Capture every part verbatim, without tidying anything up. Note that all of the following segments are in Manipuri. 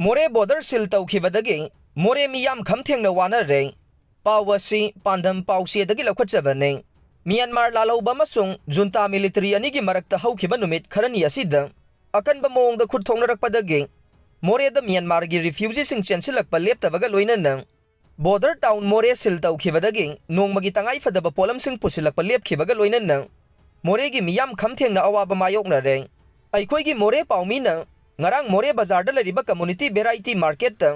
ꯃꯣꯔꯦ ꯕꯣꯔꯗꯔ ꯁꯤꯜ ꯇꯧꯈꯤꯕꯗꯒꯤ ꯃꯣꯔꯦ ꯃꯤꯌꯥꯝ ꯈꯝ ꯊꯦꯡꯅ ꯋꯥꯅꯔꯦ꯫ ꯄꯥꯎ ꯑꯁꯤ ꯄꯥꯟꯗꯝ ꯄꯥꯎꯆꯦꯗꯒꯤ ꯂꯧꯈꯠꯆꯕꯅꯤ꯫ ꯃ꯭ꯌꯥꯟꯃꯥꯔ ꯂꯥꯜꯍꯧꯕ ꯑꯃꯁꯨꯡ ꯖꯨꯟꯇꯥ ꯃꯤꯂꯤꯇꯔꯤ ꯑꯅꯤꯒꯤ ꯃꯔꯛꯇ ꯍꯧꯈꯤꯕ ꯅꯨꯃꯤꯠ ꯈꯔꯅꯤ ꯑꯁꯤꯗ ꯑꯀꯟꯕ ꯃꯑꯣꯡꯗ ꯈꯨꯠ ꯊꯣꯛꯅꯔꯛꯄꯗꯒꯤ ꯃꯣꯔꯦꯗ ꯃ꯭ꯌꯥꯟꯃꯥꯔꯒꯤ ꯔꯤꯐ꯭ꯌꯨꯖꯤꯁꯤꯡ ꯆꯦꯟꯁꯤꯜꯂꯛꯄ ꯂꯦꯞꯇꯕꯒ ꯂꯣꯏꯅꯅ ꯕꯣꯔꯗꯔ ꯇꯥꯎꯟ ꯃꯣꯔꯦ ꯁꯤꯜ ꯇꯧꯈꯤꯕꯗꯒꯤ ꯅꯣꯡꯃꯒꯤ ꯇꯉꯥꯏ ꯐꯗꯕ ꯄꯣꯠꯂꯝꯁꯤꯡ ꯄꯨꯁꯤꯜꯂꯛꯄ ꯂꯦꯞꯈꯤꯕꯒ ꯂꯣꯏꯅꯅ ꯃꯣꯔꯦꯒꯤ ꯃꯤꯌꯥꯝ ꯈꯝ ꯊꯦꯡꯅ ꯑꯋꯥꯕ ꯃꯥꯌꯣꯛꯅꯔꯦ꯫ ꯑꯩꯈꯣꯏꯒꯤ ꯃꯣꯔꯦ ꯄꯥꯎꯃꯤꯅ ꯉꯔꯥꯡ ꯃꯣꯔꯦ ꯕꯖꯥꯔꯗ ꯂꯩꯔꯤꯕ ꯀꯝꯃꯨꯅꯤꯇꯤ ꯚꯦꯔꯥꯏꯇꯤ ꯃꯥꯔꯀꯦꯠꯇ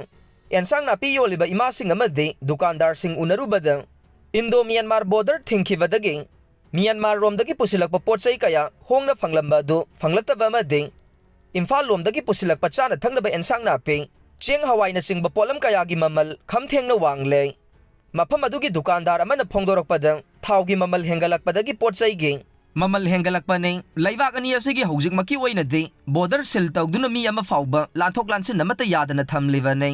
ꯑꯦꯟꯁꯥꯡ ꯅꯥꯄꯤ ꯌꯣꯜꯂꯤꯕ ꯏꯃꯥꯁꯤꯡ ꯑꯃꯗꯤ ꯗꯨꯀꯥꯟꯗꯥꯔꯁꯤꯡ ꯎꯅꯔꯨꯕꯗ ꯏꯟꯗꯣ ꯃ꯭ꯌꯥꯟꯃꯥꯔ ꯕꯣꯔꯗꯔ ꯊꯤꯡꯈꯤꯕꯗꯒꯤ ꯃ꯭ꯌꯥꯟꯃꯥꯔ ꯔꯣꯝꯗꯒꯤ ꯄꯨꯁꯤꯜꯂꯛꯄ ꯄꯣꯠ ꯆꯩ ꯀꯌꯥ ꯍꯣꯡꯅ ꯐꯪꯂꯝꯕ ꯑꯗꯨ ꯐꯪꯂꯛꯇꯕ ꯑꯃꯗꯤ ꯏꯝꯐꯥꯜ ꯂꯣꯝꯗꯒꯤ ꯄꯨꯁꯤꯜꯂꯛꯄ ꯆꯥꯅ ꯊꯛꯅꯕ ꯑꯦꯟꯁꯥꯡ ꯅꯥꯄꯤ, ꯆꯦꯡ ꯍꯋꯥꯏꯅꯆꯤꯡꯕ ꯄꯣꯠꯂꯝ ꯀꯌꯥꯒꯤ ꯃꯃꯜ ꯈꯝ ꯊꯦꯡꯅ ꯋꯥꯡꯂꯦ꯫ ꯃꯐꯝ ꯑꯗꯨꯒꯤ ꯗꯨꯀꯥꯟꯗꯥꯔ ꯑꯃꯅ ꯐꯣꯡꯗꯣꯔꯛꯄꯗ ꯊꯥꯎꯒꯤ ꯃꯃꯜ ꯍꯦꯟꯒꯠꯂꯛꯄꯗꯒꯤ ꯄꯣꯠ ꯆꯩꯒꯤ ꯃꯃꯜ ꯍꯦꯟꯒꯠꯂꯛꯄꯅꯤ꯫ ꯂꯩꯕꯥꯛ ꯑꯅꯤ ꯑꯁꯤꯒꯤ ꯍꯧꯖꯤꯛꯃꯛꯀꯤ ꯑꯣꯏꯅꯗꯤ ꯕꯣꯔꯗꯔ ꯁꯤꯜ ꯇꯧꯗꯨꯅ ꯃꯤ ꯑꯃ ꯐꯥꯎꯕ ꯂꯥꯟꯊꯣꯛ ꯂꯥꯟꯁꯤꯟ ꯑꯃꯠꯇ ꯌꯥꯗꯅ ꯊꯝꯂꯤꯕꯅꯤ꯫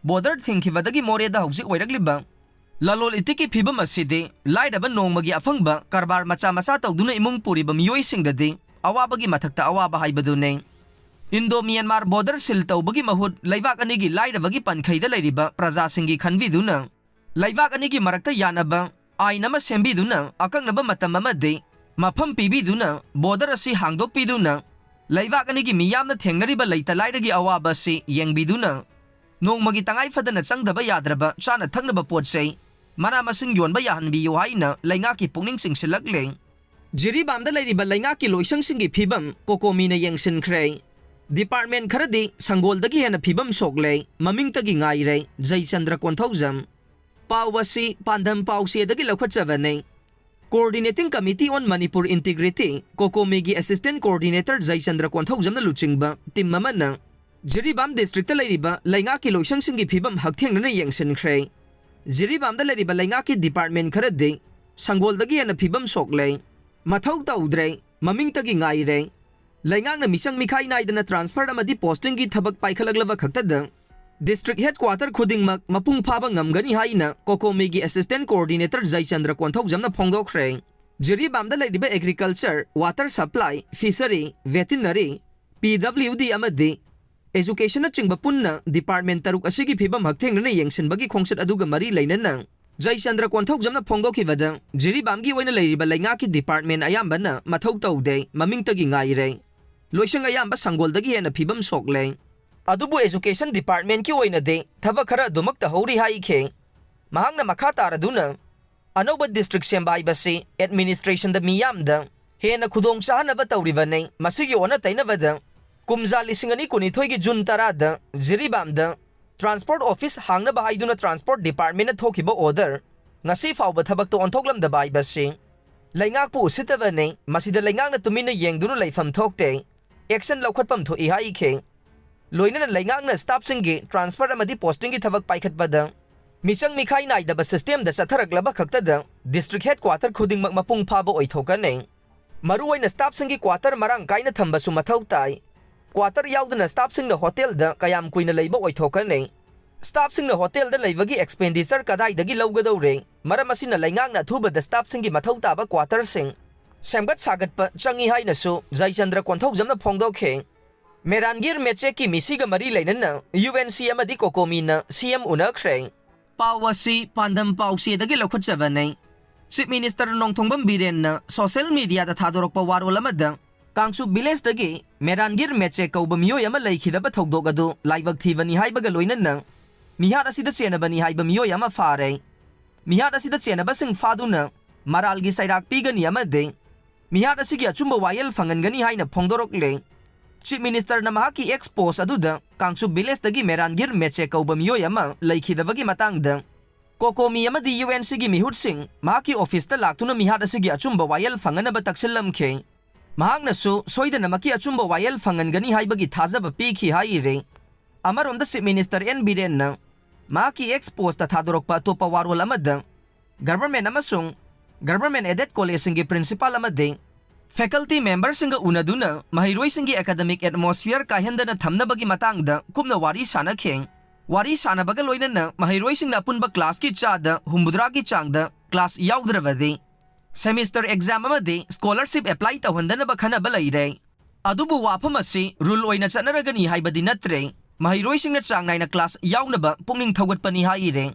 ꯕꯣꯔꯗꯔ ꯊꯤꯡꯈꯤꯕꯗꯒꯤ ꯃꯣꯔꯦꯗ ꯍꯧꯖꯤꯛ ꯑꯣꯏꯔꯛꯂꯤꯕ ꯂꯂꯣꯜ ꯏꯇꯤꯛꯀꯤ ꯐꯤꯕꯝ ꯑꯁꯤꯗꯤ ꯂꯥꯏꯔꯕ ꯅꯣꯡꯃꯒꯤ ꯑꯐꯪꯕ ꯀꯔꯕꯥꯔ ꯃꯆꯥ ꯃꯆꯥ ꯇꯧꯗꯨꯅ ꯏꯃꯨꯡ ꯄꯨꯔꯤꯕ ꯃꯤꯑꯣꯏꯁꯤꯡꯗꯗꯤ ꯑꯋꯥꯕꯒꯤ ꯃꯊꯛꯇ ꯑꯋꯥꯕ ꯍꯥꯏꯕꯗꯨꯅꯤ꯫ ꯏꯟꯗꯣ ꯃ꯭ꯌꯥꯟꯃꯥꯔ ꯕꯣꯔꯗꯔ ꯁꯤꯜ ꯇꯧꯕꯒꯤ ꯃꯍꯨꯠ ꯂꯩꯕꯥꯛ ꯑꯅꯤꯒꯤ ꯂꯥꯏꯔꯕꯒꯤ ꯄꯟꯈꯩꯗ ꯂꯩꯔꯤꯕ ꯄ꯭ꯔꯖꯥꯁꯤꯡꯒꯤ ꯈꯟꯕꯤꯗꯨꯅ ꯂꯩꯕꯥꯛ ꯑꯅꯤꯒꯤ ꯃꯔꯛꯇ ꯌꯥꯅꯕ ꯑꯥꯏꯟ ꯑꯃ ꯁꯦꯝꯕꯤꯗꯨꯅ ꯑꯀꯛꯅꯕ ꯃꯇꯝ ꯑꯃꯗꯤ ꯃꯐꯝ ꯄꯤꯕꯤꯗꯨꯅ ꯕꯣꯔꯗꯔ ꯑꯁꯤ ꯍꯥꯡꯗꯣꯛꯄꯤꯗꯨꯅ ꯂꯩꯕꯥꯛ ꯑꯅꯤꯒꯤ ꯃꯤꯌꯥꯝꯅ ꯊꯦꯡꯅꯔꯤꯕ ꯂꯩꯇ ꯂꯥꯏꯔꯒꯤ ꯑꯋꯥꯕ ꯑꯁꯤ ꯌꯦꯡꯕꯤꯗꯨꯅ ꯅꯣꯡꯃꯒꯤ ꯇꯉꯥꯏ ꯐꯗꯅ ꯆꯪꯗꯕ ꯌꯥꯗ꯭ꯔꯕ ꯆꯥꯅ ꯊꯛꯅꯕ ꯄꯣꯠ ꯆꯩ, ꯃꯅꯥ ꯃꯁꯤꯡ ꯌꯣꯟꯕ ꯌꯥꯍꯟꯕꯤꯌꯨ ꯍꯥꯏꯅ ꯂꯩꯉꯥꯛꯀꯤ ꯄꯨꯛꯅꯤꯡ ꯆꯤꯡꯁꯤꯜꯂꯛꯂꯦ꯫ ꯖꯤꯔꯤꯕꯥꯝꯗ ꯂꯩꯔꯤꯕ ꯂꯩꯉꯥꯛꯀꯤ ꯂꯣꯏꯁꯪꯁꯤꯡꯒꯤ ꯐꯤꯕꯝ ꯀꯣꯀꯣꯃꯤꯅ ꯌꯦꯡꯁꯤꯟꯈ꯭ꯔꯦ꯫ ꯗꯤꯄꯥꯔꯠꯃꯦꯟ ꯈꯔꯗꯤ ꯁꯪꯒꯣꯜꯗꯒꯤ ꯍꯦꯟꯅ ꯐꯤꯕꯝ ꯁꯣꯛꯂꯦ, ꯃꯃꯤꯡꯇꯒꯤ ꯉꯥꯏꯔꯦ꯫ ꯖꯩꯆꯟꯗ꯭ꯔ ꯀꯣꯟꯊꯧꯖꯝ꯫ ꯄꯥꯎ ꯑꯁꯤ ꯄꯥꯟꯗꯝ ꯄꯥꯎꯆꯦꯗꯒꯤ ꯂꯧꯈꯠꯆꯕꯅꯤ꯫ Coordinating Committee on Manipur Integrity, ꯀꯣꯀꯣꯃꯤꯒꯤ ꯑꯦꯁꯤꯁꯇꯦꯟ ꯀꯣꯑꯣꯔꯗꯤꯅꯦꯇꯔ ꯖꯩꯆꯟꯗ꯭ꯔ ꯀꯣꯟꯊꯧꯖꯝꯅ ꯂꯨꯆꯤꯡꯕ ꯇꯤꯝ ꯑꯃꯅ ꯖꯤꯔꯤꯕꯥꯝ ꯗꯤꯁꯇ꯭ꯔꯤꯛꯇ ꯂꯩꯔꯤꯕ ꯂꯩꯉꯥꯛꯀꯤ ꯂꯣꯏꯁꯪꯁꯤꯡꯒꯤ ꯐꯤꯕꯝ ꯍꯛꯊꯦꯡꯅꯅ ꯌꯦꯡꯁꯤꯟꯈ꯭ꯔꯦ꯫ ꯖꯤꯔꯤꯕꯥꯝꯗ ꯂꯩꯔꯤꯕ ꯂꯩꯉꯥꯛꯀꯤ ꯗꯤꯄꯥꯔꯠꯃꯦꯟ ꯈꯔꯗꯤ ꯁꯪꯒꯣꯜꯗꯒꯤ ꯍꯦꯟꯅ ꯐꯤꯕꯝ ꯁꯣꯛꯂꯦ, ꯃꯊꯧ ꯇꯧꯗ꯭ꯔꯦ, ꯃꯃꯤꯡꯇꯒꯤ ꯉꯥꯏꯔꯦ꯫ ꯂꯩꯉꯥꯛꯅ ꯃꯤꯆꯪ ꯃꯤꯈꯥꯏ ꯅꯥꯏꯗꯅ ꯇ꯭ꯔꯥꯟꯁꯐꯔ ꯑꯃꯗꯤ ꯄꯣꯁꯇꯤꯡꯒꯤ ꯊꯕꯛ ꯄꯥꯏꯈꯠꯂꯛꯂꯕ ꯈꯛꯇꯗ ꯗꯤꯁꯇ꯭ꯔꯤꯛ ꯍꯦꯗꯀ꯭ꯋꯥꯇꯔ ꯈꯨꯗꯤꯡꯃꯛ ꯃꯄꯨꯡ ꯐꯥꯕ ꯉꯝꯒꯅꯤ ꯍꯥꯏꯅ ꯀꯣꯀꯣꯃꯤꯒꯤ ꯑꯦꯁꯤꯁꯇꯦꯟ ꯀꯣꯑꯣꯔꯗꯤꯅꯦꯇꯔ ꯖꯩꯆꯟꯗ꯭ꯔ ꯀꯣꯟꯊꯧꯖꯝꯅ ꯐꯣꯡꯗꯣꯛꯈ꯭ꯔꯦ꯫ ꯖꯤꯔꯤꯕꯥꯝꯗ ꯂꯩꯔꯤꯕ agriculture, water supply, fishery, veterinary, P W D ꯑꯃꯗꯤ Educationꯅꯆꯤꯡꯕ ꯄꯨꯟꯅ department ꯇꯔꯨꯛ ꯑꯁꯤꯒꯤ ꯐꯤꯕꯝ ꯍꯛꯊꯦꯡꯅꯅ ꯌꯦꯡꯁꯤꯟꯕꯒꯤ ꯈꯣꯡꯆꯠ ꯑꯗꯨꯒ ꯃꯔꯤ ꯂꯩꯅꯅ ꯖꯩꯆꯟꯗ꯭ꯔ ꯀꯣꯟꯊꯧꯖꯝꯅ ꯐꯣꯡꯗꯣꯛꯈꯤꯕꯗ, ꯖꯤꯔꯤꯕꯥꯝꯒꯤ ꯑꯣꯏꯅ ꯂꯩꯔꯤꯕ ꯂꯩꯉꯥꯛꯀꯤ department ꯑꯌꯥꯝꯕꯅ ꯃꯊꯧ ꯇꯧꯗꯦ, ꯃꯃꯤꯡꯇꯒꯤ ꯉꯥꯏꯔꯦ꯫ ꯂꯣꯏꯁꯪ ꯑꯌꯥꯝꯕ ꯁꯪꯒꯣꯜꯗꯒꯤ ꯍꯦꯟꯅ ꯐꯤꯕꯝ ꯁꯣꯛꯂꯦ꯫ ꯑꯗꯨꯕꯨ education departmentꯀꯤ ꯑꯣꯏꯅꯗꯤ ꯊꯕꯛ ꯈꯔ ꯑꯗꯨꯃꯛ ꯇꯧꯍꯧꯔꯤ ꯍꯥꯏꯈꯤ꯫ ꯃꯍꯥꯛꯅ ꯃꯈꯥ ꯇꯥꯔꯗꯨꯅ, ꯑꯅꯧꯕ district ꯁꯦꯝꯕ ꯍꯥꯏꯕꯁꯤ administrationꯗ ꯃꯤꯌꯥꯝꯗ ꯍꯦꯟꯅ ꯈꯨꯗꯣꯡ ꯆꯥꯍꯟꯅꯕ ꯇꯧꯔꯤꯕꯅꯤ꯫ ꯃꯁꯤꯒꯤ ꯑꯣꯟꯅ ꯇꯩꯅꯕꯗ, ꯀꯨꯝꯖꯥ ꯂꯤꯁꯤꯡ ꯑꯅꯤ ꯀꯨꯟꯅꯤꯊꯣꯏꯒꯤ ꯖꯨꯟ ꯇꯔꯥꯗ ꯖꯤꯔꯤꯕꯥꯝꯗ transport office ꯍꯥꯡꯅꯕ ꯍꯥꯏꯗꯨꯅ transport departmentꯅ ꯊꯣꯛꯈꯤꯕ order ꯉꯁꯤ ꯐꯥꯎꯕ ꯊꯕꯛꯇ ꯑꯣꯟꯊꯣꯛꯂꯝꯗꯕ ꯍꯥꯏꯕꯁꯤ ꯂꯩꯉꯥꯛꯄꯨ ꯎꯁꯤꯠꯇꯕꯅꯤ꯫ ꯃꯁꯤꯗ ꯂꯩꯉꯥꯛꯅ ꯇꯨꯃꯤꯟꯅ ꯌꯦꯡꯗꯨꯅ ꯂꯩꯐꯝ ꯊꯣꯛꯇꯦ, action ꯂꯧꯈꯠꯐꯝ ꯊꯣꯛꯏ ꯍꯥꯏꯈꯤ꯫ ꯂꯣꯏꯅꯅ ꯂꯩꯉꯥꯛꯅ staffꯁꯤꯡꯒꯤ transfer ꯑꯃꯗꯤ postingꯒꯤ ꯊꯕꯛ ꯄꯥꯏꯈꯠꯄꯗ ꯃꯤꯆꯪ ꯃꯤꯈꯥꯏ ꯅꯥꯏꯗꯕ systemꯗ ꯆꯠꯊꯔꯛꯂꯕ ꯈꯛꯇꯗ district headquarter ꯈꯨꯗꯤꯡꯃꯛ ꯃꯄꯨꯡ ꯐꯥꯕ ꯑꯣꯏꯊꯣꯛꯀꯅꯤ꯫ ꯃꯔꯨꯑꯣꯏꯅ staffꯁꯤꯡꯒꯤ quarter ꯃꯔꯥꯡ ꯀꯥꯏꯅ ꯊꯝꯕꯁꯨ ꯃꯊꯧ ꯇꯥꯏ꯫ Quarter ꯌꯥꯎꯗꯅ staffꯁꯤꯡꯅ hotelꯗ ꯀꯌꯥꯝ ꯀꯨꯏꯅ ꯂꯩꯕ ꯑꯣꯏꯊꯣꯛꯀꯅꯤ? Staffꯁꯤꯡꯅ hotelꯗ ꯂꯩꯕꯒꯤ expenditure ꯀꯗꯥꯏꯗꯒꯤ ꯂꯧꯒꯗꯧꯔꯦ? ꯃꯔꯝ ꯑꯁꯤꯅ ꯂꯩꯉꯥꯛꯅ ꯑꯊꯨꯕꯗ staffꯁꯤꯡꯒꯤ ꯃꯊꯧ ꯇꯥꯕ quarterꯁꯤꯡ ꯁꯦꯝꯒꯠ ꯁꯥꯒꯠꯄ ꯆꯪꯏ ꯍꯥꯏꯅꯁꯨ ꯖꯩꯆꯟꯗ꯭ꯔ ꯀꯣꯟꯊꯧꯖꯝꯅ ꯐꯣꯡꯗꯣꯛꯈꯤ꯫ ꯃꯦꯔꯥꯟꯒꯤꯔ ꯃꯦꯆꯦꯛꯀꯤ ꯃꯤꯁꯤꯒ ꯃꯔꯤ ꯂꯩꯅꯅ UNC ꯑꯃꯗꯤ COCOMIꯅ CM ꯎꯅꯈ꯭ꯔꯦ꯫ ꯄꯥꯎ ꯑꯁꯤ ꯄꯥꯟꯗꯝ ꯄꯥꯎꯆꯦꯗꯒꯤ ꯂꯧꯈꯠꯆꯕꯅꯤ꯫ Chief Minister ꯅꯣꯡꯊꯣꯡꯕꯝ ꯕꯤꯔꯦꯟꯅ social mediaꯗ ꯊꯥꯗꯣꯔꯛꯄ ꯋꯥꯔꯣꯜ ꯑꯃꯗ, ꯀꯥꯡꯆꯨꯞ villageꯇꯒꯤ ꯃꯦꯔꯥꯟꯒꯤꯔ ꯃꯦꯆꯦꯛ ꯀꯧꯕ ꯃꯤꯑꯣꯏ ꯑꯃ ꯂꯩꯈꯤꯗꯕ ꯊꯧꯗꯣꯛ ꯑꯗꯨ ꯂꯥꯏꯕꯛ ꯊꯤꯕꯅꯤ ꯍꯥꯏꯕꯒ ꯂꯣꯏꯅꯅ ꯃꯤꯍꯥꯠ ꯑꯁꯤꯗ ꯆꯦꯟꯅꯕꯅꯤ ꯍꯥꯏꯕ ꯃꯤꯑꯣꯏ ꯑꯃ ꯐꯥꯔꯦ꯫ ꯃꯤꯍꯥꯠ ꯑꯁꯤꯗ ꯆꯦꯟꯅꯕꯁꯤꯡ ꯐꯥꯗꯨꯅ ꯃꯔꯥꯜꯒꯤ ꯆꯩꯔꯥꯛ ꯄꯤꯒꯅꯤ ꯑꯃꯗꯤ ꯃꯤꯍꯥꯠ ꯑꯁꯤꯒꯤ ꯑꯆꯨꯝꯕ ꯋꯥꯌꯦꯜ ꯐꯪꯍꯟꯒꯅꯤ ꯍꯥꯏꯅ ꯐꯣꯡꯗꯣꯔꯛꯂꯦ꯫ Chief Ministerꯅ ꯃꯍꯥꯛꯀꯤ X post ꯑꯗꯨꯗ ꯀꯥꯡꯆꯨꯞ villageꯇꯒꯤ ꯃꯦꯔꯥꯟꯒꯤꯔ ꯃꯦꯆꯦꯛ ꯀꯧꯕ ꯃꯤꯑꯣꯏ ꯑꯃ ꯂꯩꯈꯤꯗꯕꯒꯤ ꯃꯇꯥꯡꯗ COCOMI ꯑꯃꯗꯤ UNCꯒꯤ ꯃꯤꯍꯨꯠꯁꯤꯡ ꯃꯍꯥꯛꯀꯤ officeꯇ ꯂꯥꯛꯇꯨꯅ ꯃꯤꯍꯥꯠ ꯑꯁꯤꯒꯤ ꯑꯆꯨꯝꯕ ꯋꯥꯌꯦꯜ ꯐꯪꯍꯟꯅꯕ ꯇꯛꯁꯤꯜꯂꯝꯈꯤ꯫ ꯃꯍꯥꯛꯅꯁꯨ ꯁꯣꯏꯗꯅꯃꯛꯀꯤ ꯑꯆꯨꯝꯕ ꯋꯥꯌꯦꯜ ꯐꯪꯍꯟꯒꯅꯤ ꯍꯥꯏꯕꯒꯤ ꯊꯥꯖꯕ ꯄꯤꯈꯤ ꯍꯥꯏꯔꯤ꯫ ꯑꯃꯔꯣꯝꯗ Chief Minister N ꯕꯤꯔꯦꯟꯅ ꯃꯍꯥꯛꯀꯤ X postꯇ ꯊꯥꯗꯣꯔꯛꯄ ꯑꯇꯣꯞꯄ ꯋꯥꯔꯣꯜ ꯑꯃꯗ, government ꯑꯃꯁꯨꯡ government aided collegeꯁꯤꯡꯒꯤ principal ꯑꯃꯗꯤ faculty memberꯁꯤꯡꯒ ꯎꯅꯗꯨꯅ ꯃꯍꯩꯔꯣꯏꯁꯤꯡꯒꯤ academic atmosphere ꯀꯥꯏꯍꯟꯗꯅ ꯊꯝꯅꯕꯒꯤ ꯃꯇꯥꯡꯗ ꯀꯨꯞꯅ ꯋꯥꯔꯤ ꯁꯥꯅꯈꯤ꯫ ꯋꯥꯔꯤ ꯁꯥꯅꯕꯒ ꯂꯣꯏꯅꯅ ꯃꯍꯩꯔꯣꯏꯁꯤꯡꯅ ꯑꯄꯨꯟꯕ classꯀꯤ ꯆꯥꯗ ꯍꯨꯝꯐꯨꯇꯔꯥꯒꯤ ꯆꯥꯡꯗ class ꯌꯥꯎꯗ꯭ꯔꯕꯗꯤ semester exam ꯑꯃꯗꯤ scholarship apply ꯇꯧꯍꯟꯗꯅꯕ ꯈꯟꯅꯕ ꯂꯩꯔꯦ꯫ ꯑꯗꯨꯕꯨ ꯋꯥꯐꯝ ꯑꯁꯤ rule ꯑꯣꯏꯅ ꯆꯠꯅꯔꯒꯅꯤ ꯍꯥꯏꯕꯗꯤ ꯅꯠꯇ꯭ꯔꯦ꯫ ꯃꯍꯩꯔꯣꯏꯁꯤꯡꯅ ꯆꯥꯡ ꯅꯥꯏꯅ class ꯌꯥꯎꯅꯕ ꯄꯨꯛꯅꯤꯡ ꯊꯧꯒꯠꯄꯅꯤ ꯍꯥꯏꯔꯦ꯫